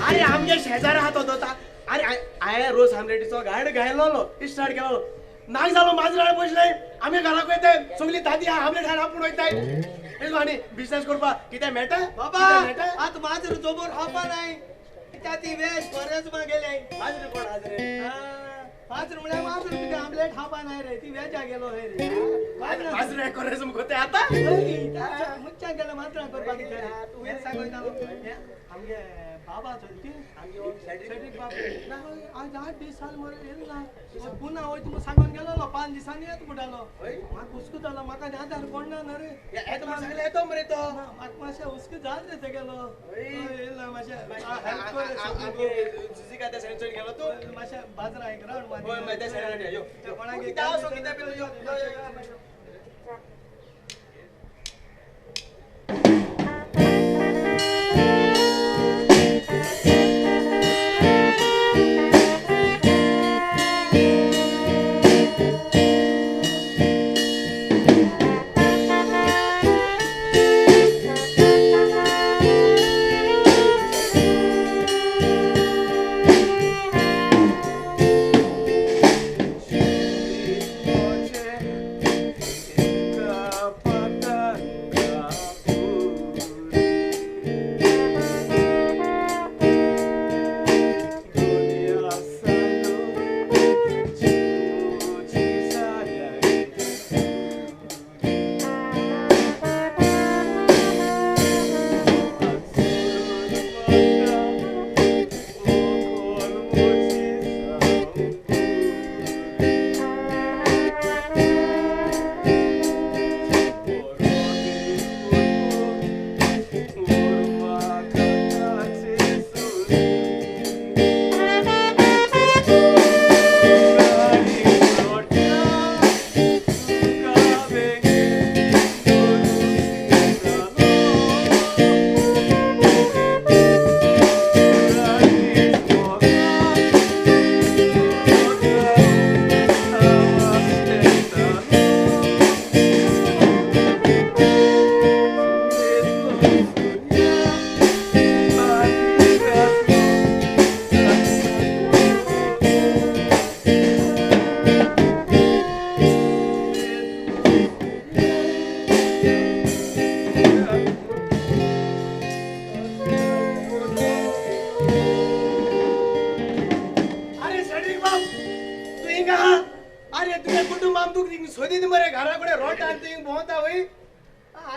H: अरे आमगे शेजारा आहा तो दोता. अरे हांवें रोस आमलेटीचो गायड घायलोलो इस्टार्ट केलो नाक जालो माजराळ बसले आमी घराक वयताय सगळी दादी आमलेट खाण आपूण वयताय. आनी बिजनेस करपाक कितें मेळटा
G: बाबा? आतां माजर जोबोर खावपा नाय कित्याक ती वेज बरेंच गेले.
H: माजर कोण आसा रे?
G: माजर म्हळ्यार माजर तुका आमलेट खावपा नाय रे, ती वेजा गेलो हय रे.
H: माजर कोरेजम कोते आतां
G: मुच्च्या गेलो माजरां करपाक कितें सांगयतालो आमगे बाबा चलती सेड्रिक बाब ना आज 8 दीस जाले मरे येयलो ना. पुना वयता म्हूण सांगून गेलोलो, 5 दिसांनी येता म्हणटालो. म्हाका हुस्को जालो, म्हाका आदार कोण ना न्हू रे.
H: येता म्हूण सांगलें येतो मरे तो.
G: म्हाका मातशें हुस्को जाल रे तेगेलो. येयलो मातशें
H: जुजिका त्या सायडीन चोयन गेलो तूं
G: मातशें बाजारां एक रावंड मार.
H: हय त्या सायडीन यो
G: कोणाक
H: कितें आसो कितें पिलो यो.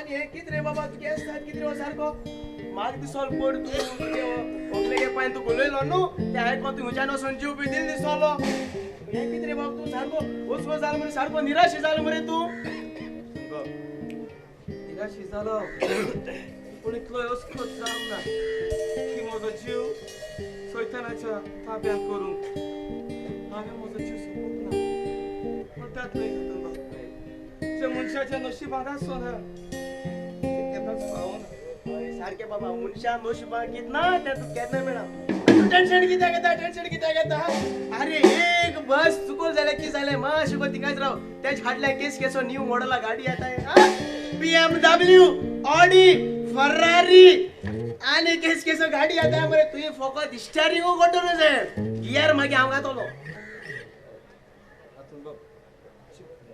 H: आनी हें कितें रे बाबा तुगे आसतात कितें रे सारको म्हाका दिसलो पड तूं तुगे व्हंकलेगे पांय तूं उलयलो न्हू तें आयकोन तूं हुंच्यान वचून जीव बी दिल दिसलो. हें कितें रे बाबा तूं सारको वचपो जालो मरे, सारको निराश जालो मरे तूं.
E: निराश जालो पूण इतलो अस्खत जावंक ना की म्हजो जीव सैतानाच्या ताब्यांत करूंक हांवें म्हजो जीव सोंपूंक ना. म्हणटात न्हय हातून जे मनशाच्या नशिबांत आसना तें केन्नाच पावना.
H: सारकें बाबा, मनशान नशिबांत कितें ना तें तुका केन्ना मेळना. तूं टेन्शन कित्याक घेता, टेन्शन कित्याक घेता? अरे एक बस चुकोल जाल्यार कितें जालें, मातशें गो थिंगाच राव. तेज फाटल्या केस केसो न्यू मॉडला गाडी येता, BMW, Audi, Ferrari आनी केस केसो गाडी येता मरे. तुवें फकत स्टेरिंग कटोरूं जाय, गियर मागीर हांव घातलो.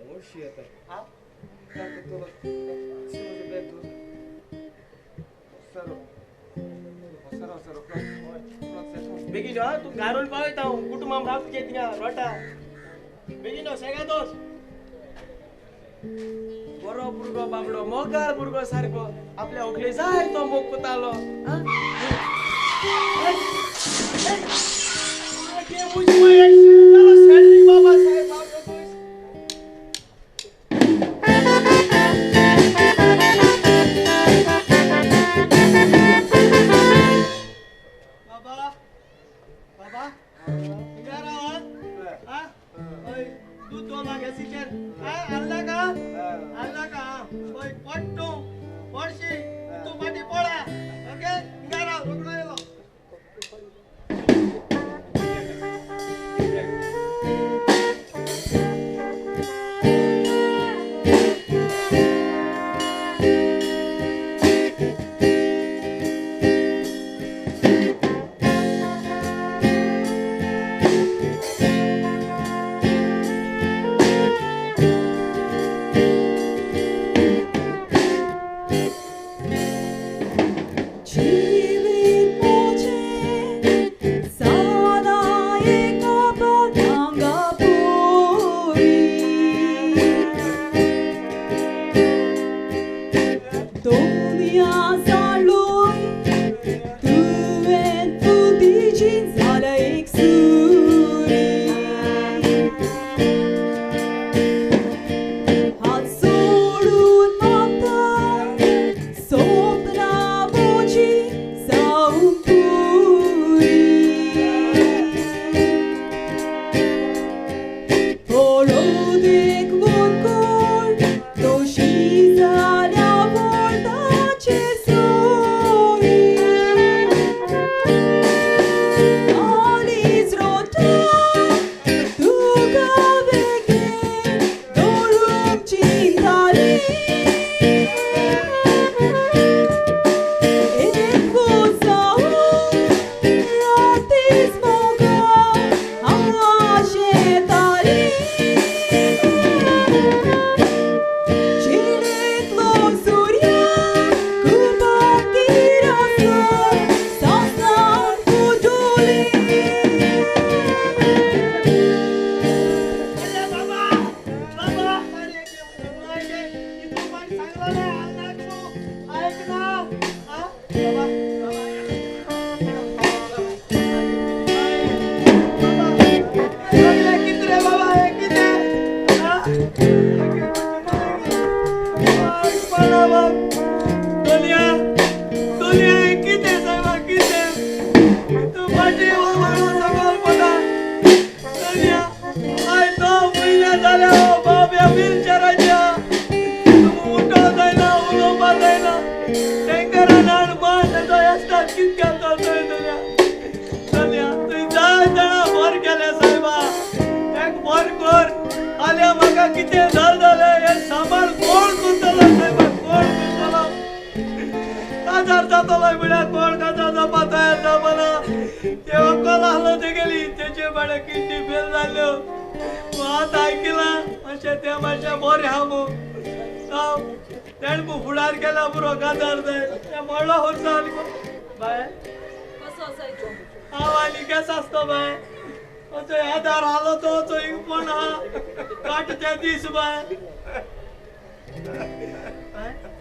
E: मोडशी येता
H: बेगीन यो, तूं घारून पावयता हांव, कुटुंबाम राव तुगे थिंगा रोटा. बेगीन यो सेगादोस. बरो भुरगो बाबडो, मोगाळ भुरगो सारको, आपल्या व्हंकले जाय तो मोग कोतालो. बाबा साहेब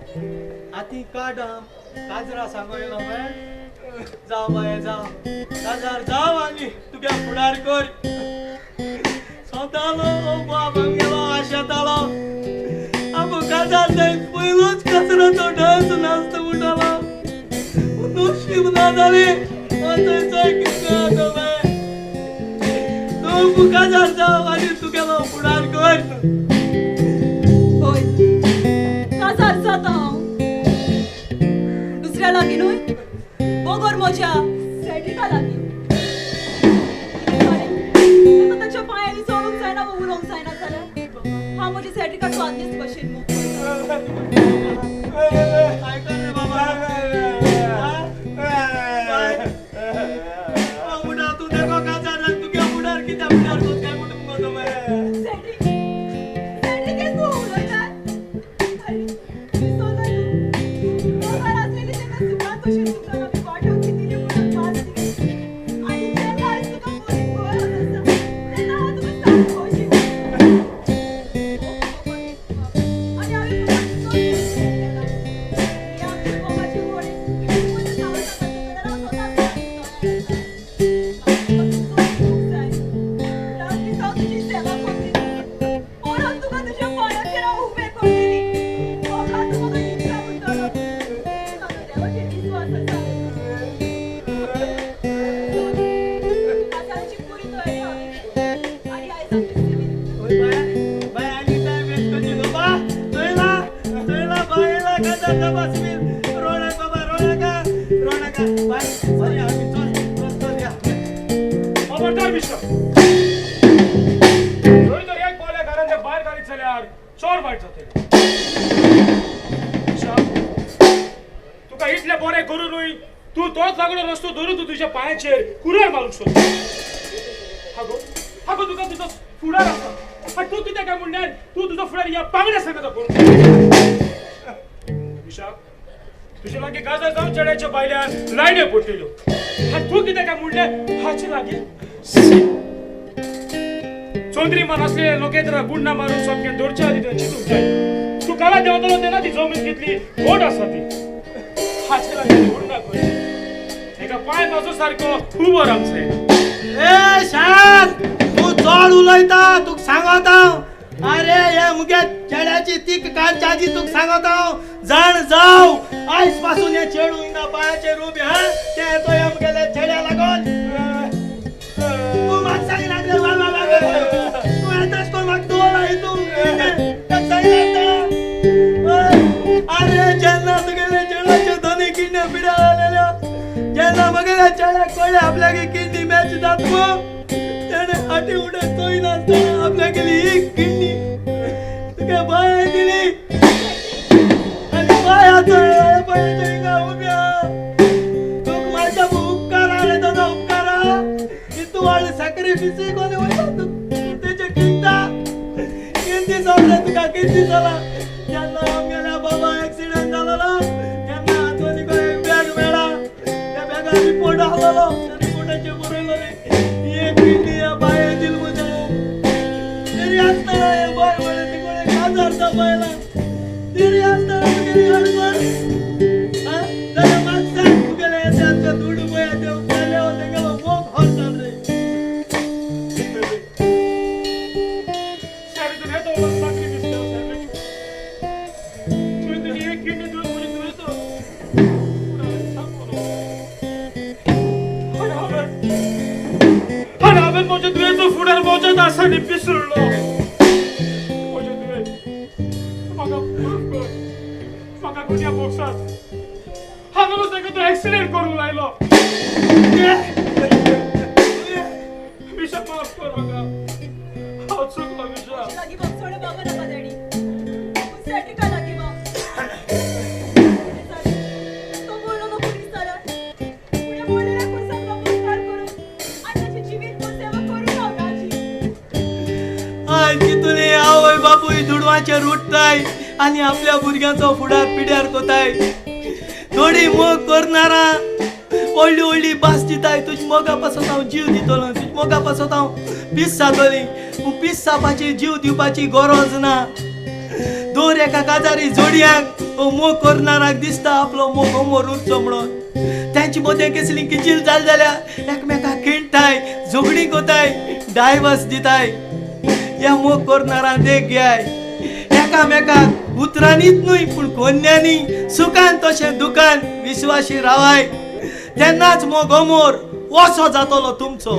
G: आती काड काजरा सांगो येयलो पळय जावं बाये जावं काजार जावं आनी तुगे फुडार कर सोतालो बाब आमगेलो आशेतालो आमकां काजार जायत पयलोच कचराचो डांस नाचता म्हणटालो नशीब ना जालें चोय चोय कितें जाता बाये तूं काजार जावं आनी तुगेलो फुडार कर
A: हय काजार जाता हांव दुसऱ्या लागीं न्हय बगर म्हज्या सेड्रिका लागीं ताका ताच्या पांयांनी चलूंक जायना वा उलोवंक जायना जाल्यार हांव म्हज्या सेड्रिका स्वादनीच भशेन मोग
G: आयकल रे बाबा म्हणटा तूं देखो काजार जावन तुगे फुडार कित्याक फुडार कोत काय म्हणटा मुगो तो मरे
A: सेड्रिक सेड्रिक हें तूं उलयता अरे विसरलो तूं बगर आसलेली तेन्ना सुखान कशें तुका आमी वांटून दिली म्हणून वास दिली आनी जेन्ना आयज तुका बरी गरज आसा तेन्ना हांव तुका सामको खोशी आनी हांवें तुका चड खूश केला ही आमची मोगाची होळी म्हज्या नांवान जाल्यार हांव स्वताच जाय रात दीस हांव तुजी सेवा करतली परत तुका तुज्या पांयाचेर हांव उबें करतली म्हाका तूं म्हाका इच्छा म्हणटलो म्हाका देवाचेर विस्वास आसा काजाराची पुरी तयारी हांवें केली आनी आयज आमची सिवील
G: बाय आनी टायम वेस्ट करची न्हू बा चोयला चोयला बायला काजार जावपा सिवील रोणाक बाबा रोणाका रोणाका बाय सॉरी आमी चल चल चल या
C: खबरदार मिस्टर थंय तर एक बोल्या घरांच्या भायर घालीत जाल्यार चोर वायट जातले तुका इतलें बरें करुनूय तूं तोच लागलो रस्तो धरून तूं तुज्या पांयाचेर कुराड मारूंक सोदता हागो हागो तुका तुजो फुडार आसा आनी तूं कितें काय म्हणल्यार तूं तुजो फुडार ह्या बांगड्या सांगता करूंक विशा तुजे लागीं गाजार जावन चेड्याच्या भायल्यान लायण्यो पडटल्यो आनी तूं कितें काय म्हणल्यार हाचे लागीं चंद्रीमान असले लोकेत्र गुंडा मारून सामकें दवरच्या आदी तुवें चिंतूंक जाय तूं काला देंवतलो तेन्ना ती जमीन कितली घट आसा ती हाचे लागीं गुंडा करची एका पांय बाजू सारको उबो रावंक जाय
G: ए शांत तूं चड उलयता तुका सांगता हांव अरे हे मुगे चेड्याची तीक काडच्या आदी तुका सांगता हांव जाण जाव आयज पासून हे चेडूं हिंगा पांयाचेर उबें हा तें तो ह्या मुगेल्या चेड्या लागून तूं म्हाका सांगिनासलें वा वा वा तूं येताच कोण म्हाका दवरला हितून ताका सांगिनासतना अरे जेन्ना तुगेले चेडवाच्यो दोनूय किडण्यो पिड्यार जालेल्यो जेन्ना म्हगेल्या चेड्याक कळ्ळें आपल्याक किडनी मॅच जाता म्हूण तेणें फाटीं उडत चोयनासतना आपल्याक गेली एक किडनी तुगे बाय दिली आनी बायाचो बायाचो हिंगा उब्या तुका म्हाज्या उपकारा रे ताजो उपकारा इतू व्हडलें सॅक्रिफिसूय कोणी वयता तूं तेजें किंता कितें जालें तुका कितें जालां जेन्ना आमगेल्या बाबा एक्सिडंट जालोलो तेन्ना आंतोनीक एक बॅग मेळ्ळा त्या बॅगार रिपोर्ट आहलोलो त्या रिपोर्टाचेर बरयलोलें एक किडनी ह्या बाये दिल म्हजें तरी आसतना हें बाय म्हणलें ती कोणें काजार बायला तरी आसतना तुगेली अडचण आं जाल्यार म्हाका सांग तुगेलें येता दुडू पळय ते उपकारले तेंगेलो मोग हर रे
C: सारी तुवें तो साक्रिफीस केलो सारी तुवें तुजी एक किडनी दिवन म्हजी तुवें तो आनी हांवें म्हज्या दुयेंचो फुडार म्हज्याच आसानी पिसुडलो म्हजें दुयेंत म्हाका माफ कर म्हाका गुन्या बोगसात हांवें ताका तो एक्सिडेंट करूंक लायलो विशा माफ कर म्हाका हांव चुकलो विशा
A: म्हजे लागीं बोगसोणें बाबा नाका डॅडी पूण सेड्रिका लागीं माग तो बोललो पुलीस जाल्यार फुडें बोललेल्या पुरसाक नमस्कार करून आनी ताची जिवीत भर सेवा करूंक हांव राजी
G: आयज कितले आवय बापूय दुडवाचेर उठताय आनी आपल्या भुरग्यांचो फुडार पिड्यार कोताय थोडी मोग करनारा व्हडली व्हडली भास दिताय तुज्या मोगा पासत हांव जीव दितलो तुज्या मोगा पासत हांव पीस जातली पूण पीस जावपाची जीव दिवपाची गरज ना दर एका काजारी जोडयांक मोग करणाराक दिसता आपलो मोग अमर उरचो म्हणून. त्यांची मदें कसली किचील जाल जाल्यार एकमेकाक खिणटाय, झगडीं कोताय, डायवर्स दिताय. ह्या मोग करणारांक देख घेयाय, एकामेकाक उतरांनीच न्हय पूण कोन्यांनी सुखान तशें दुखान विश्वाशी रावाय, तेन्नाच मोग अमर असो जातलो तुमचो.